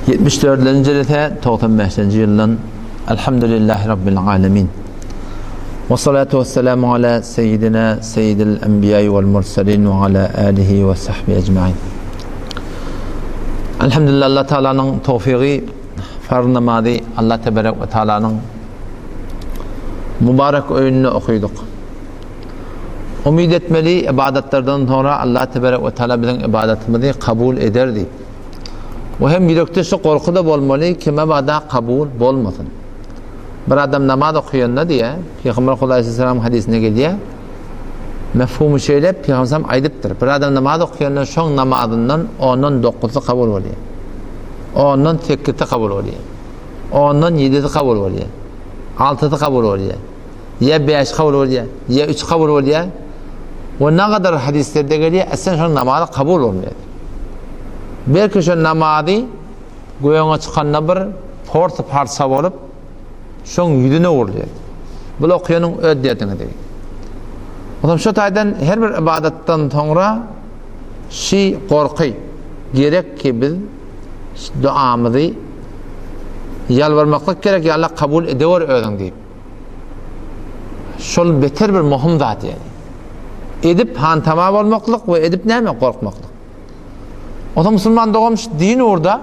74-nji jelese 95-nji ýyldan Elhamdülillahi Rabbil alemin. Ve salatu ve selamu ala seyyidina seyyidil enbiya vel mursalin ve ala alihi ve sahbihi ecmain. Elhamdülillah Allah Teala'nın tawfigi farz namazy Allah Tebarek ve Teala'nın mübarek öýünde okydyk. Umyt etmeli ibadatlardan soňra Allah Tebarek ve Teala biziň ibadatymyzy kabul eder diýip. We hem ýürekde şu gorky-da bolmaly, kime bada kabul bolmasyn. Bir adam namaz okuyanda diýe, Pygamber Hudaý hadysynda gelýär. Mefhumy şeýle, Pygamber sallam aýdypdyr. Bir adam namaz okuyanda şoň namazyndan ondan dokuzy kabul bolýar. Ondan sekizi kabul bolýar. Ondan ýedisi kabul bolýar. Altysy kabul bolýar. Ýa bäşi kabul bolýar, ýa üçi kabul bolýar. We nagadar hadislerde gelýär, aslan şoň namazy kabul bolmaýar. Belki şo namazy göýäňe çykanda bir porsy parça bolup, şoň ýüzüne urulýar. Bul okaýanyň öz derdiňe degýär. Onsoň şo taýdan her bir ybadatdan soňra şi gorky gerek ki biz duamyzy ýalbarmaklyk gerek, ýa Allah kabul edewer özüň diýip. Şol beter bir möhüm zat ýaly. Edip hantama bolmaklyk we edip näme gorkmaklyk. Osa musulman dogam şu din ugrda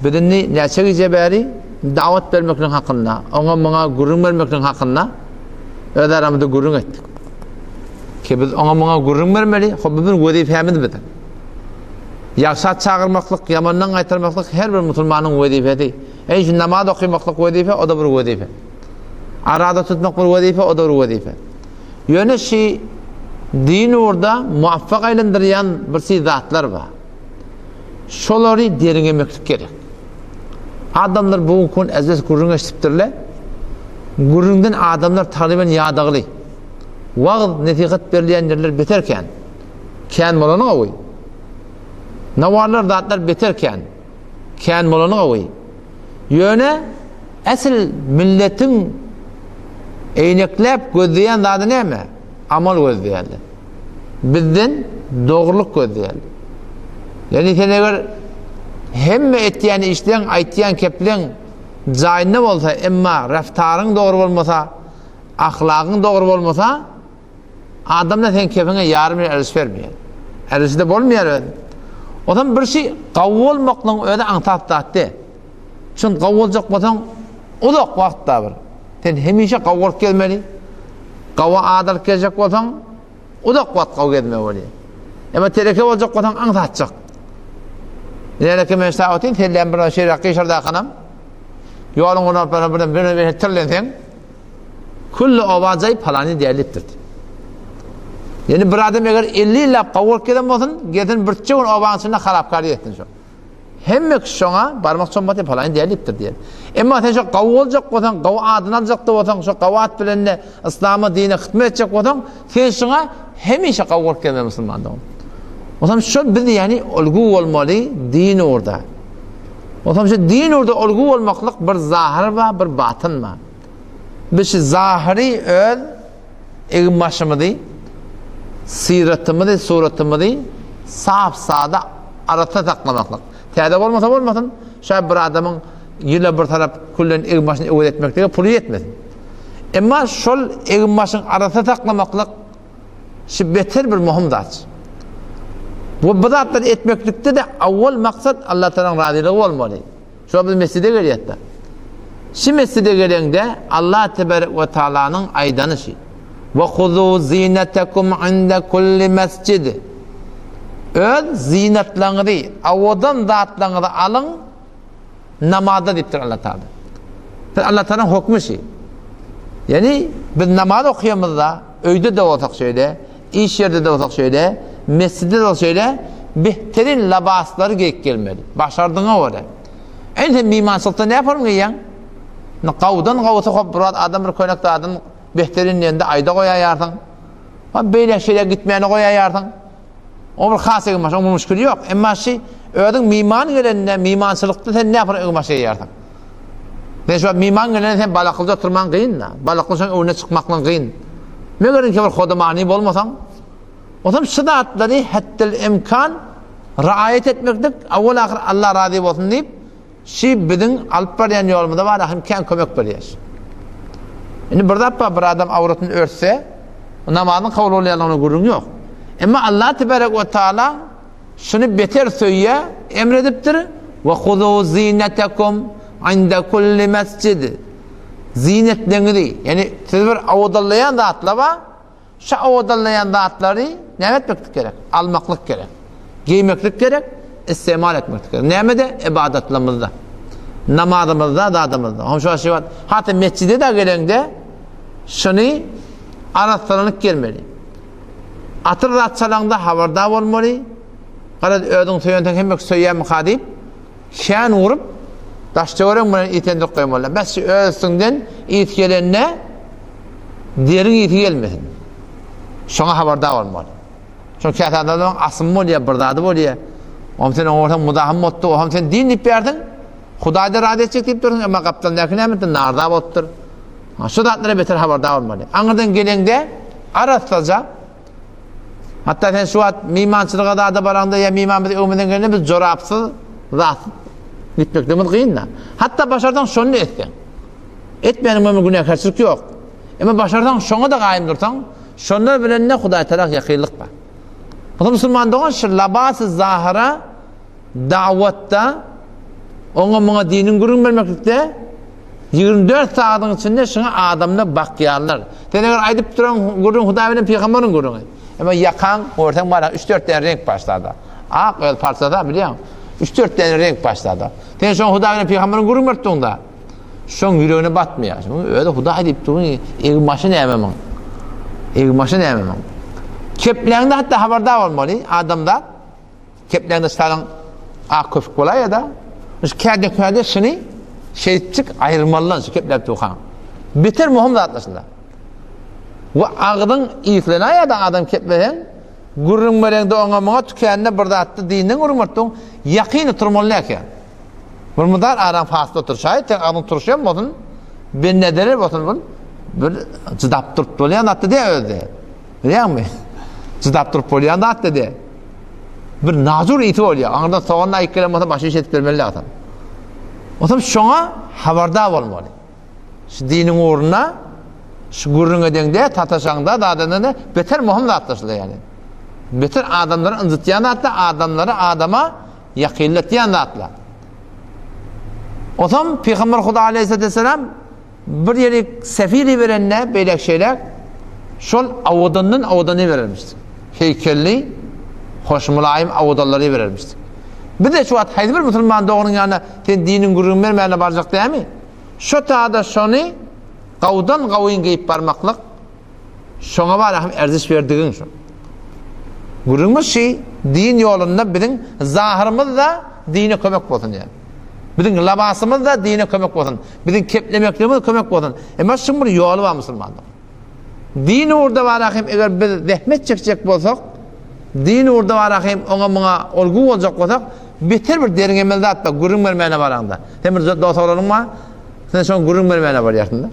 biz indi näçe gije bäri dawat bermekligiň hakynda, oňa muňa gürrüň bermekligiň hakynda öz aramyzda gürrüň etdik. Ki biz oňa muňa gürrüň bermeli, hop bu bir wezipemiz biziň. Ýagşa çagyrmaklyk, ýamandan gaýtarmaklyk her bir musulmanyň wezipesi. Eý şu namaz okymaklyk wezipe, o da bir wezipe. Arada tutmak bir wezipe, o da bir wezipe. Ýöne şi din ugurda muvaffak aýlandyrýan bir şey zatlar bar. Şolary derňemeklik gerek. Adamlar bu gün ezbes gürrüň eşidipdirler. Gürrüňden adamlar tagryban ýadagly. Wagz, nesihat berilýän ýerler beter kän. Kän bolany gowy. Nawarlar zatlar beter kän. Kän bolany gowy. Ýöne esl milletiň eýnekläp gözleýän zady näme? Amal gözleýärler. Bizden dogrulyk gözleýärler. Ýagny sen eger hemme etýän işleň, aýtýan kepleň jaýynda bolsa, emma raftaryň dogry bolmasa, ahlagyň dogry bolmasa, Adamlar seň kefiňe ýarym ýyl erişi bermeýär. Erişi-de bolmaýar özi. Onsoň bir şey gawy bolmaklygyň özi aňsat zat däl. Çün gawy boljak bolsaň uzak wagt da bir. Sen hemişe gawy bolup gezmeli. Gawy ad alyp gezjek bolsaň uzak wagt gawy gezmeli bolýar. Emma tereke boljak bolsaň aňsatjak. Nereke men şa otyn sellem bir şeýle gyşardakanam. Ýoluň ugruna bir bir bir tirlenseň Külli oba jaý palany dälipdir. Ýani bir adam eger 50 ýyllap gawy bolup gezen bolsun, gelsin birçe gün obanyň içinde harapkary etsin şo. Hemme kişi şoňa barmak çommaty palany dälipdir diýer. Emma sen şo gawy boljak bolsaň, gawy adyny aljak da bolsaň, şo gawy at bilen de yslama, dine hyzmat etjek bolsaň, sen şoňa hemişe gawy bolup gezmeli musulman dogan. Onsoň şo biz ýani olgu bolmaly din ugurda. Onsoň şo din ugurda olgu bolmaklyk bir zahyr bar, bir batyn bar. Biz şu zahyry öz egin-başymyzy, syratymyzy, suratymyzy sap-sada, arassa saklamaklyk. Täze bolmasa bolmasyn, şa bir adamyň ýyla bir tarap küllen egin-başyny öwez etmeklige puly ýetmesin. Emma şol egin-başyň arassa saklamaklyk şu beter bir möhüm zat. Bu bu zatlary etmeklikde-de awwal maksat Allah Taalanyň razylygy bolmaly. Şo biz mesjide gelýäs-de. Şi mesjide geleňde Allah tebarek we taalanyň aýdany şi. Ve huzu zinetekum inde kulli mesjid. Öz zinetleňizi, awadan zatlaryňyzy alyň namazda diýipdir Allah Taala. Allah Taalanyň hukmy şi. Ýani biz namaz okaýamyzda, öýde-de bolsak şeýle, Iş ýerde-de bolsak şeýle, mesjidde-de bolsak şeýle, behterin labaslary geýip gelmeli. Başardygyňa görä. Endi sen myhmançylykda näme forma geýýäň? Indi gawudan gawusy hop bir wagt adam bir könek zadyny behterin diýende aýda goýaýarsyň. Ha beýle şeýle gitmäni goýaýarsyň. O bir has egin-baş, onuň müşkili ýok. Emma şi özüň myhman gelende, myhmançylykda sen näme forma egin-baş geýýärsiň? Sen şu wagt myhman gelende sen balaklyda oturmaň kyn-da. Balakly şoň öňüne çykmaklyň kyn. Meger inki bir hodamany bolmasaň, onsoň şu zatlary hetdel imkan raýat etmeklik awwal ahyr Allah razy bolsun diýip. Şi biziň alyp barýan ýolumyza bar hem kän kömek berýär. Indi bir zat bar, bir adam awratyny örtse, namazyň kabul bolýanlygyna gürrüň ýok. Emma Allah tebarek we taala şuny beter söýýär, emr edipdir, Ve huzu zinetekum inde kulli mescid. Zinetleňizi, ýagny siz bir owadanlaýan zatlar bar, Şu owadanlaýan zatlary näme etmeklik gerek? Almaklyk gerek. Geýmeklik gerek, istemal etmeklik gerek. Nämede? Ibadatlarymyzda. Namazymyzda, zadymyzda. Hem şu wagt hatda mesjide de geleňde şuny arassalanyp gelmeli. Atyr zat çalaňda habardar bolmaly. Garaz özüň söýenseň hemme kişi söýýärmika diýip, Kän urup, daş-töwerek bilen itendirip goýmaly. Bes öz üstüňden ys gelende deriň ysy gelmesin. Şoňa habardar bolmaly. Çünki käte adamlaryň asymy bolýar, bir zady bolýar. Oňa sen oňa bolsaň muzahym bolupdyr, oňa sen din diýip berdiň. Hudaýda razy etjek diýip dursuň, emma gapdalyndaky näme etdi? Narza bolupdyr. Şu zatlara beter habardar bolmaly. Aňyrdan geleňde arassaja Hatda sen şu wagt mymançylyga zada baraňda ýa myman bizi öňümizden gelende biz jorapsyz zatsyz gitmekligimiz kyn-da. Hatda başarsaň şony etseň. Etmäniň ömür günäkärçilik ýok. Emma başarsaň şoňa-da gaýym dursaň, şonda bilen-de Hudaý tarap ýakynlyk bar. Musa musulman dogan şu labasy zahyra dawatda oňa muňa diniň gürrüň bermeklikde 24 sagadyň içinde şuňa adamlar bakýarlar. Sen eger aýdyp duran gürrüň Hudaý bilen pygamberiň gürrüňi. Emma ýakaň görseň bar 3-4 däne reňk başlady. Ak öz parçada bilýäň. 3-4 däne reňk başlady. Sen şoň Hudaý bilen pygamberiň gürrüň berip durňda. Şoň ýüregine batmaýar. Şoň özi Hudaý diýip durň, egin başy näme muň? Egin başy näme muň? Kepläňde hatda habardar bolmaly adamzat. Kepläňde şalyň ak köpük bolaýa-da. Şu käde-käde şuny şeýtjik aýyrmalydan şu kepläp durkaň. Beter möhüm zatlar şunda. We agzyň yslenaýa-da adam kepleseň, gürrüň bereňde oňa muňa tükände bir zatda dinden gürrüň berip durň, ýakyn oturmaly däl Bir mydar araň fasla otur. Şaýat seň agzyň turşy hem bolsun, bende bolsun bul. Bir jydap durup bolýan zatda däl özde. Bilýäňmi? Jydap durup bolýan zatda däl. Bir nazur iti bolýar. Aňyrdan sogan aýyk gelen bolsa başy iş edip bermeli adam. Otam şoňa habardar bolmaly. Şu diniň ugruna şu gürrüň edeňde, sataşaňda, zadanda beter möhüm zatlar şular ýaly. Beter adamlary ynjytýan zatlar, adamlary adama ýakynlatýan zatlar. Otam Pygamber Huda aleyhisselam Bir ýerik sefir iberende beýlek-şeýlek şol owadandan owadany iberermişdik. Heýkelli, hoş mylaýym owadanlary iberermişdik. Biz-de şu wagt haýsy bir musulman doganyň ýanyna sen diniň gürrüňini bermäne barjak dämi? Şo tada şony gawudan gawyn geýip barmaklyk Şoňa bar hem erziş berdigiň şu. Gürrüňimiz şi din ýolunda biziň zahyrymyz da dine kömek bolsun diýen. Biziň labasymyz da dine kömek bolsun. Biziň keplemekligimiz kömek bolsun. Emma şuň bir ýoly bar musulmanda. Din ugrunda bar hem eger biz zähmet çekjek bolsak, din ugrunda bar hem oňa muňa olgu boljak bolsak, beter bir derňemeli zat bar, gürrüň bermäne baraňda. Sen bir dost oglanyň bar, Sen şoňa gürrüň bermäne barýarsyň-da.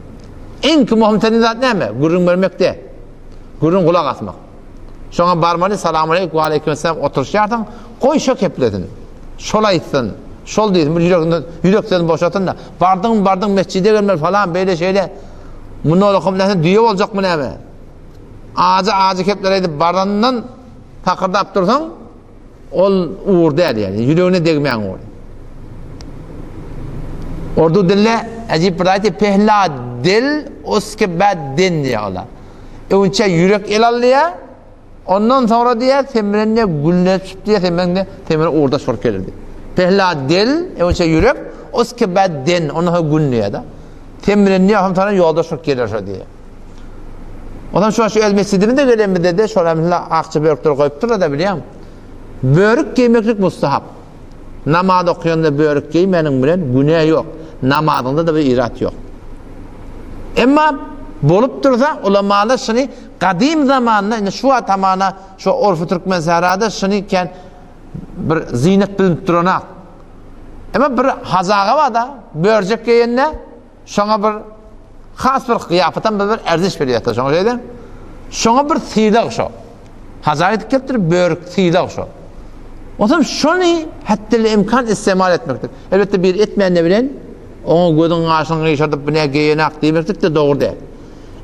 Iň möhüm seniň zat näme? Gürrüň bermekde. Gürrüň gulak asmak. Şoňa barmaly, salam aleýk, we aleýkum esselam oturyşýarsyň, goý şo keplesin. Şol aýtsyn, şol diýsin, bir ýüreginden, ýürek sözüni boşatsyn-da. Bardyň, bardyň mesjide gelmeli falan, beýle şeýle. Munda olakam näme, düýe boljakmy näme? Ajy ajy kepler aýdyp barandan takyrdap dursaň, Ol ugur däl ýani, ýüregine degmäň ugur. Urdu dilde ajip bir aýty pehla dil uske bad din diýýär olar. Öňçe ýürek el alýar, ondan soňra diýýär sen bilen ne günleşip diýýär sen bilen ne sen bilen ugurdaş bolup gelir diýýär. Pehla dil öňçe ýürek uske bad din ondan soňra gün diýýär da. Sen bilen ne hem sana ýoldaş bolup gelir şo diýýär. Ondan şu şu öz mesjidimize gelenimizde de şol hem akça börükler goýupdyrlar da bilýän. Börük geýmeklik mustahap. Namaz okuyanda börük geýmäniň bilen günä ýok. Namazyňda da bir irat ýok. Emma bolup dursa ulamalar şuny gadym zamanda indi şu wagt hamana şu orfy türkmen sährada şuny kän bir zinet bilinip duranak. Emma bir hazaga bar da börjek geýende Şoňa bir has bir gyýapatam bir erziş berýärler şoňa şeýle. Şoňa bir sylag şo. Haja gidip gelipdir, börük sylag şo. Onsoň şony hetdel imkan istemal etmeklik. Elbetde bir etmände bilen oňa gözüň gaşyny gyşardyp bu ne geýenak diýmeklik de dogry däl.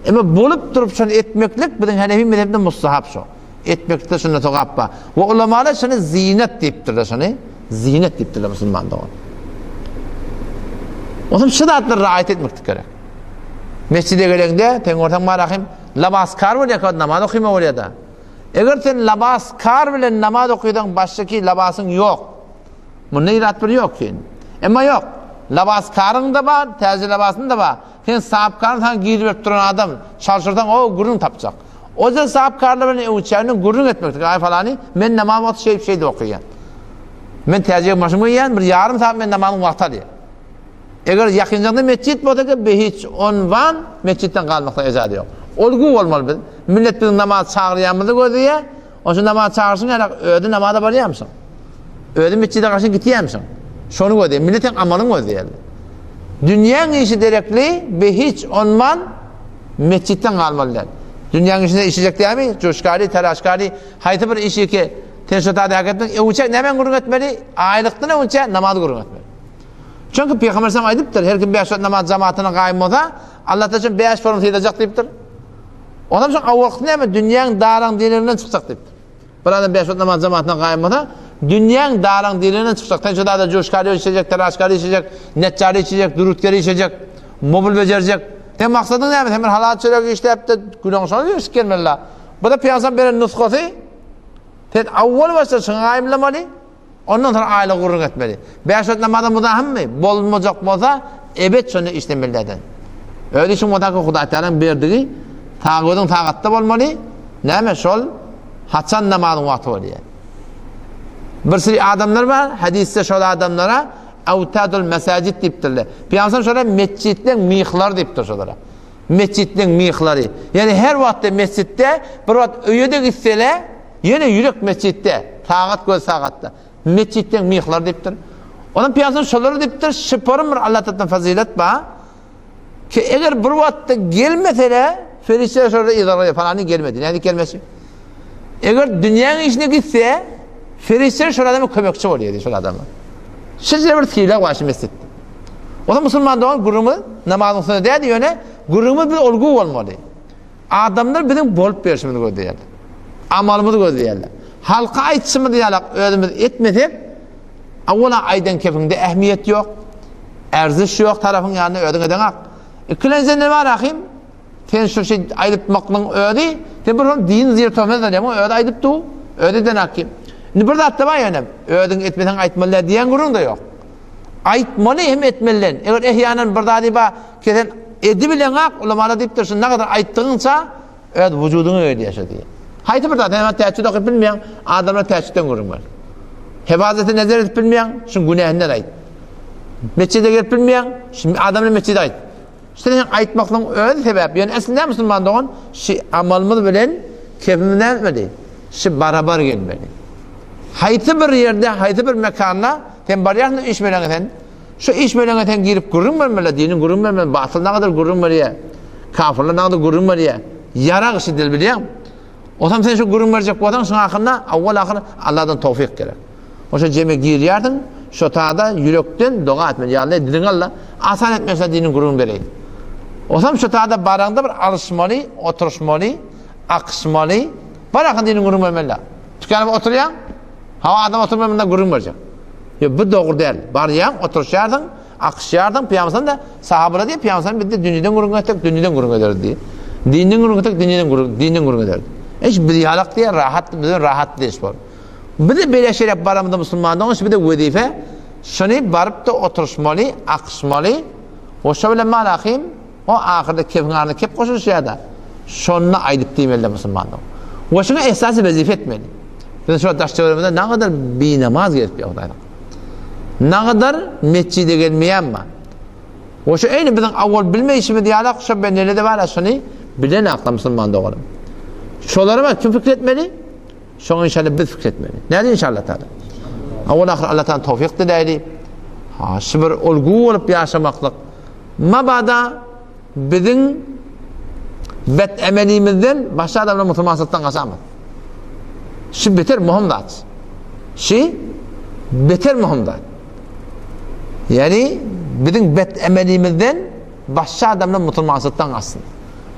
Emma bolup durup şony etmeklik biziň Hanefi mezhebinde mustahap şo. Etmekde şunda sogap bar. We ulamalar şony zinat diýipdirler şony. Zinat diýipdirler musulman dogan. Onsoň şu zatlary raýat etmeklik gerek. Mesjide geleňde sen görseň marahim labaskar bolýar, namaz okyma bolýar-da. Eger sen labas kar bilen namaz okysaň başdaky labasyň ýok. Munda irat bir ýok sen. Emma ýok. Labas karyň-da bar, täze labasyň-da bar. Sen sahapkaryň saňa girip berip duran adam, çalşyrsaň o gürrüň tapjak. O ýerde sahapkarlar bilen öwçägini gürrüň etmeklik. Aý falany, men namaz wagty şeýdip şeýdip okaýan. Men täze maşyn geýýän, bir ýarym sagat men namazyň wagty alýar. Eger ýakynjakda metjit bolsa ki, behiç onwan metjitden galmakda ejazy ýok. Olgu bolmaly biz. Millet biziň namaz çagyrýanymyzy gözleýär. Onuň üçin namaz çagyryşyň ýaly özi namaza barýarmyşyň? Özi metjide garşy gitýärmişiň? Şony gözleýär. Millet seň amalyňy gözleýär. Dünýäň işi derekli behiç onwan metjitden galmaly däl. Dünýäň işinde işlejek dälmi? Joşkary, telaşkary, haýsy bir işi ki sen şo taýda häketdiň, öwünçä nämäň gürrüň etmeli? Aýlykdan öwünçä namaz gürrüň etmeli. Çünki Pygamber sallam aýdypdyr, her kim bäş wagt namaz jamatyna gaýym bolsa, Allah taala üçin bäş forum sylajak diýipdir. Ondan soň awalky näme? Dünýäň daraň dilinden çykjak diýipdir. Bir adam bäş wagt namaz jamatyna gaýym bolsa, dünýäň daraň dilinden çykjak. Sen şu dada joşkary içecek, teraşkary içecek, netjary içecek, durutgeri içecek, mobil bejerjek. Sen maksadyň näme? Sen bir halal çörek işläp-de günäň şony berip gelmeli. Bu da Pygamber beren nusgasy. Sen awwal başda şuňa gaýymlamaly. Ondan soň aýlygy gürrüň etmeli. Bäş wagt namaza muzahymmy? Bolmajak bolsa, ebet şonda işlemeli däden. Öz işiň bolsa ki Hudaý Tagalaň berdigi sag gözüň sagatda bolmaly. Näme şol haçan namazyň wagty bolýar. Bir sürü adamlar bar, hadisde şol adamlara awtadul mesajid diýipdirler. Pygamber şolara metjitleň myhlary diýipdir şolara. Metjitleň myhlary. Ýani her wagtda mesjitde, bir wagt öýe-de gitsele, Ýene ýürek metjitde, sagat göz sagatda. Metjitden myhlar diýipdir. Onuň pyýasyny şolara diýipdir, şyparym bir Allah tarapdan fazylet bar. Ki eger bir wagtda gelmesele, ferişteler şolara yzarlaýar, falany gelmedi. Nädip gelmesi? Eger dünýäň işine gitse, ferişteler şol adama kömekçi bolýar, şol adama. Şeýle bir sylag bar şu mesjitde. O zaman musulman dogan gürrüňimiz namazyň üstünde däl, ýöne gürrüňimiz bir olgu bolmaly. Adamlar biziň bolup berşimizi gözleýärler. Amalymyzy gözleýärler. Halka aýtşymyz ýalak özümiz etmesek, awwala aýdan kepiňde ähmiýet ýok. Erziş ýok tarapyň ýanynda özüň edeňak. Ikilenji ne bar ahim? Sen şu şey aýdypmaklygyň özi, sen bir hol din zir töhmet edýäň, özi aýdyp du, özi edenak kim. Indi bir zat da bar ýöne, özüň etmeseň aýtmaly däl diýen gürrüň-de ýok. Aýtmaly hem etmeli. Eger ehýanan bir zady bar, Ki sen edibileňak, ulamalar diýipdir, şu nagadar aýtdygyňça öz wujudyňa gelýär şo diýip. Haýsy bir zat, sen täçjüd okyp bilmeýäň, adamlar täçjüdden gürrüň ber. Hefazete nezer edip bilmeýäň, şuň günähinden aýt. Metjide gelip bilmeýäň, şu adamlar metjide aýt. Şu sen aýtmaklygyň özi sebäp. Ýöne aslynda musulman dogan, şu amalymyz bilen kefimiz näme etmeli? Şu barabar gelmeli. Haýsy bir ýerde, haýsy bir mekanda sen barýarsyň iş bilen sen Şu iş bilen sen girip gürrüň bermeli, diniň gürrüň bermeli, batyl nagadar gürrüň berýär. Kafirler nagadar gürrüň berýär. Ýarag işi dil bilýäň. Osam sen şu gürrüň berjek bolsaň, şuň ahyrynda awwal ahyr Allahdan towfik gerek. Oşa jeme girýärsiň, şo tada ýürekden doga etmeli. Ýa Allah, diliňi Allah asan etmese diniň gürrüň bereýin. Osam şo tada baraňda bir alyşmaly, oturyşmaly, akyşmaly. Bar ahyryn diniň gürrüň bermeli. Tükanyp oturýaň, hawa adam oturmaý munda gürrüň berjek. Ýok, bu dogry däl. Barýaň, oturyşýarsyň, akyşýarsyň, pyýamsan da sahabalar diýip, pyýamsan bizde dünýeden gürrüň etsek, dünýeden gürrüň ederdi diýip. Dinden gürrüň etsek, dünýeden gürrüň, dinden gürrüň ederdi. Hiç biz ýalak diýär, rahat, bizden rahat diýiş bor. Bize beýle şerep baramyzda musulmandygyň şu bize wezipe, şuny baryp-da oturyşmaly, akyşmaly, goşa bilen malahym, O ahyrda kefiň aryna kep goşulyşýar-da. Şonda aýdyp diýmeli-de musulmanlyk. We şuňa esasy wezipe etmeli. Biz şu daş töweregimizde nagadar binamaz gezip ýör Hudaý. Nagadar metjide gelmeýän bar. We şu eýni biziň awal bilmeýşimiz ýalak şo bendele-de bar şuny bilen akla musulman doganym. Şolara bak kim pikir etmeli? Şoňa inşallah biz pikir etmeli. Näde inşallah taala. Awal ahyr Allah taala towfik diläýli. Ha, şu bir olgu bolup ýaşamaklyk Mabada biziň bet emelimizden başga adamlar musulmançylykdan gaçamaz. Şu beter möhüm zat. Şi beter möhüm zat. Ýagny biziň bet emelimizden başga adamlar musulmançylykdan gaçsyn.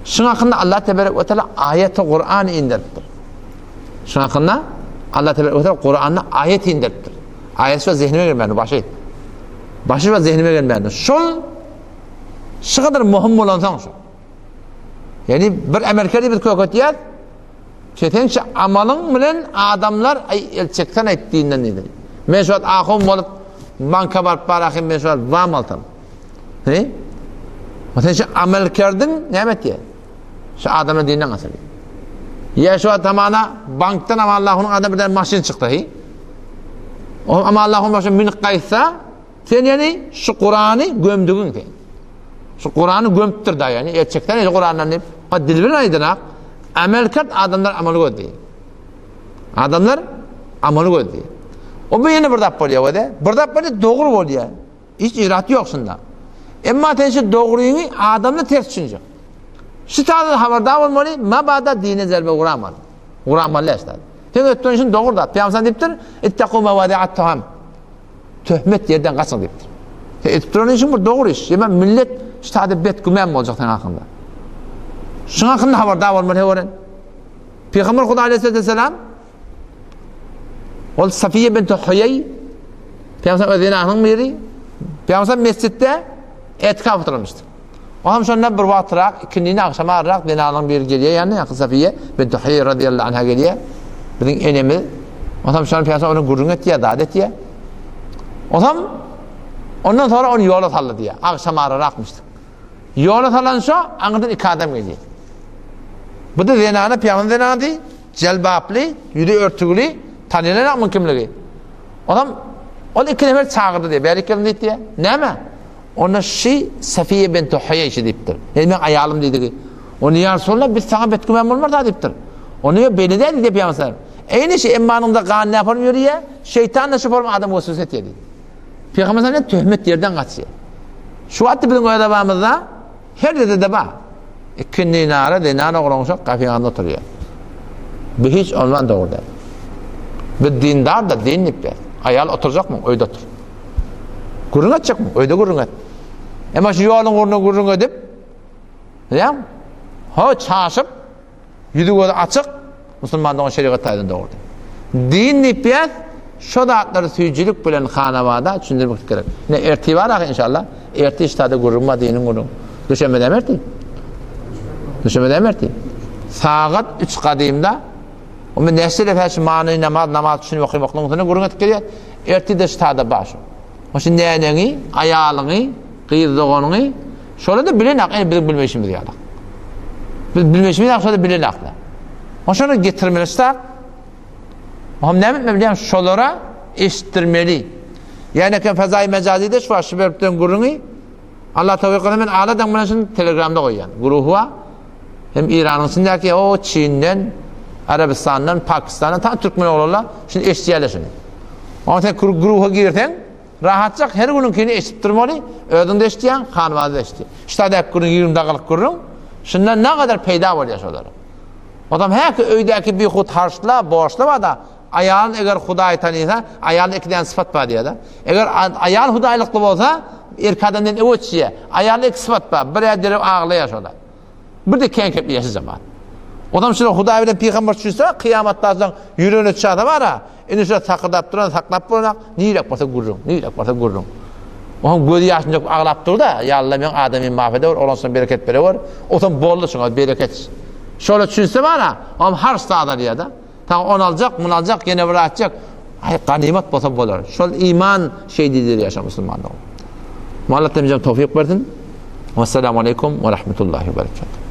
Şuň hakynda Allah tebarek we taala aýaty Kur'an indiripdir. Şuň hakynda Allah tebarek we taala Kur'anda aýat indiripdir. Aýat şu zehnime gelmedi başy. Başy şu zehnime gelmedi. Şol şu kadar möhüm bolansoň şu. Ýagny bir emelkeri biz köketýäs. Sen şu amalyň bilen adamlar aý el çeksen aýt dinden diýdi. Men şu wagt ahun bolup banka baryp barahym men şu wagt wam alsam. He? O sen şu amel kerdiň näme etýär? Şu adamlar dinden gaçar. Ýa şu wagt hamana bankdan ama Allahyň adam birden maşyn çykdy he? O ama Allahyň başyna münüp gaýtsa Sen ýani şu Kurany gömdügiň sen. Şu Kurany gömüpdir da ýani erçekden el Kurandan diýip, ha dil bilen aýdynak, amel kert adamlar amaly gözleýär. Adamlar amaly gözleýär. O bu ýene bir zat bolýar wede. Bir zat bolýar dogry bolýar. Hiç irat ýok şunda. Emma sen şu dogryňy adamlar ters düşünjek. Şu tarzda habardar bolmaly, mabada dine zerbe uramaly. Uramaly esas. Sen ötden şun dogry zat. Peygamber diýipdir, "Ittaqu mawadi'at tuham." Töhmet ýerden gaçyň diýipdir. Sen edip duran işiň bir dogry iş. Ýa millet şu taýda bet güman boljak sen hakynda. Şuň hakynda habardar bolmaly heweren. Peygamber Huda aleyhisselam ol Safiye bint Huýeý Peygamber öz zenasynyň biri Peygamber mesjitde etikaf oturmuşdy. O hem şonda bir wagtrak, ikindini agşam arrak zenanyň biri gelýär ýanyna, ýa Safiýe bint Huýeý radiyallahu anha gelýär. Biziň enemiz. O hem şonda Peygamber onu gürrüň etýär, zat etýär. O hem ondan sonra onu ýola saldy diýär. Agşam arrakmyşdy. Ýola salan şo, aňyrdan iki adam gelýär. Bu da zenana, Peygamber zenany, jelbaply, ýüzi örtügli, tanýan muň kimligi. O hem ol iki nefer çagyrdy diýär. Bärik gelin diýdi. Näme? Onda şi Safiýe bint Huýeý şi diýipdir. Ey meň aýalym diýdigi. Onda ýa Resulallah biz saňa betgüman bolmarys-a diýipdir. Onda ýok beýle däl diýdi Pygamber. Eýni şi emmanyňda gan näme bolup ýörýär? Şeýtan da şu forma adam weswese etýär diýdi. Pygamber sallam töhmet ýerden gaçýar. Şu wagtda biziň öz obamyzda her ýerde-de bar. Ikindi nara zenan oglanşak kafeýanda oturýar. Bu hiç ondan dogry däl. Bu dindar da din diýip ber. Aýal oturjakmyň, öýde otur. Gürrüň etjekmiň, öýde gürrüň et. Emma şu ýoluň ugruna gürrüň edip, ýa, ho çaşyp, Ýüzi gözi açyk, musulman dogan şerigat taýdan dogrudy. Din diýip ýaz, şo zatlary süýjülik bilen hanabada düşündirmek gerek. Ne ertir bar ahy inşallah. Ertir ştada gürrüň bar diniň gürrüň. Düşenbe dämi ertir? Düşenbe dämi ertir? Sagat 3 gadymda o men näçe defa şu many namaz namaz düşünip okamaklygyň üstüne gürrüň edip gelýär. Ertir de ştada bar şu. O şu näneňi, aýalyňy, gyz doganyňy Şolar-da bilenak, ene biziň bilmeýşimiz ýaly. Biz bilmeýşimiz ýaly şolar bilenaklar. O şolar getirmeli ştak. O hem näme etmeli bilýän şolara eşitdirmeli. Ýani eken fezai mejazide şu var şu beripden gürrüňi Allah towfik etse men aladan bilen şunu telegramda goýýan. Guruhy bar. Hem Iranyň içindäki o Çinden, Arabistandan, Pakistandan ta türkmen oglanlar şunu eşitýärler şunu. Oňa sen guruha girseň Rahatjak her günüňkini eşidip durmaly, özüň-de eşidýäň, hanybada-da eşidýär. Ştadäki gürrüň 20 dagalyk gürrüň, şundan nagadar peýda bolýar şolara. Odam häki öýdäki bihut harçla, borçla bar-da, aýalyn eger Hudaýy tanysa, aýalda iki däne sypat bar diýýär-de. Eger aýal hudaýlykly bolsa, erkek adamdan öweç diýýär. Aýalda iki sypat bar, bir-ä derew aglaýar şolar. Bir-de kän kepleýär şu jemaat. Odam şular Hudaý bilen pygamber düşünse, kyýamatdan soň ýüregine çasa bar-a, Indi şular sakyrdap duran, saklap bolanok, nirek bolsa gürrüň, nirek bolsa gürrüň. Oňam gözi ýaşyny döküp aglap dur-da, ýa Alla meň adamymy maf edewer, oglançyna bereket berewer, otam boldy şuňa bereket. Şola düşünse bar-a, oňam harç zat alýar-da. Saňa ony aljak, muny aljak, ýene bir atjak. Aý, ganymat bolsa bolar. Şol iman şeý diýdirýär şo musulman dogan. Alla temizem towfyk bersin. Wassalamu aleýkum we rahmetullahi we berekatuh.